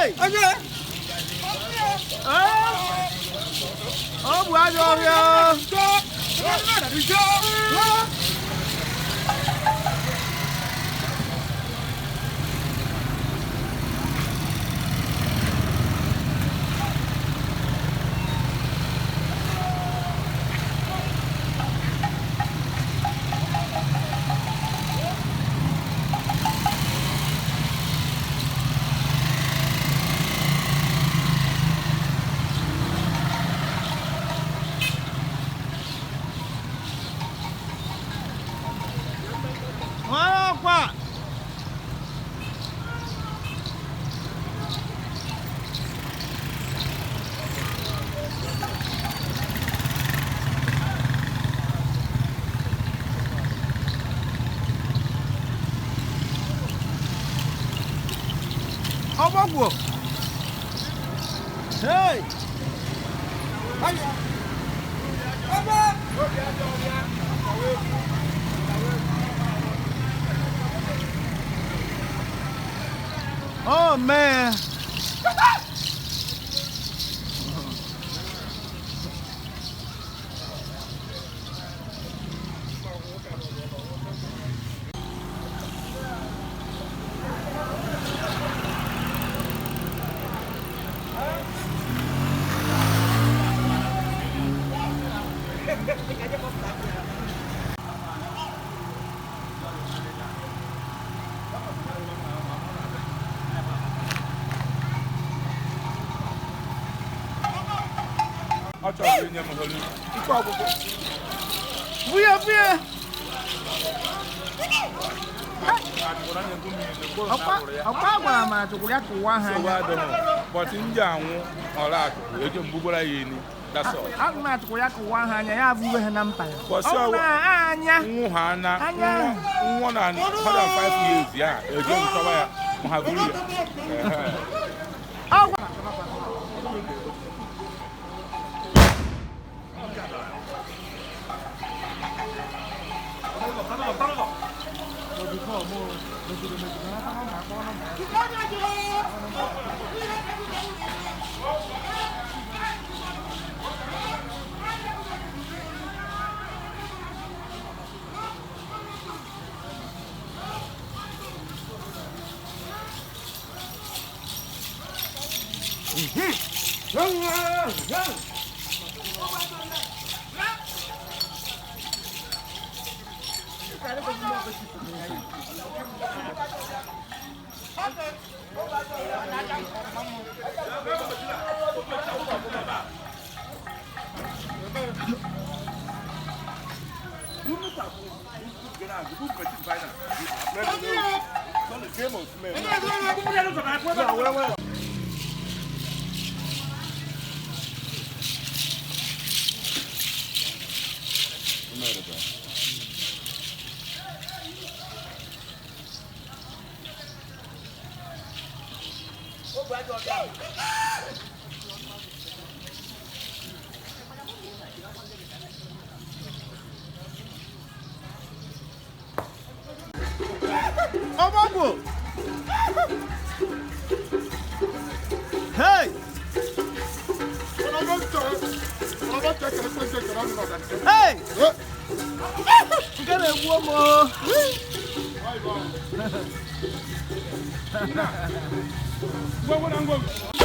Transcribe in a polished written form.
Hey! Ọ bụ ajọ ọhịa. Ọkwa. Ọgbọgwụ. Hey! Oh man. Ọ chọrọ inye m holu ike ọgwụgwụ. Buye buye. Ọkwa gwara m achụkwụ ya kụwa ha nsogbu anya. adịghị, but ndị anwụ ọla akụkụ eji mgbugbara ya eni, that's all. Agụ m achụkwụ ya kụwa ha anya, ya abụ ha na mpa ya. Bọsị Ọ bụ na anya. Nwụ ha na Anya. nwụọ na 105 years ya eje nchọba ya ma ha buru ya. Ehe. Ọ gwa. Ọgbọgwụ. Hey! Hey! Nke na-egbu ụmụ. Ngwongwo na ngwongwo.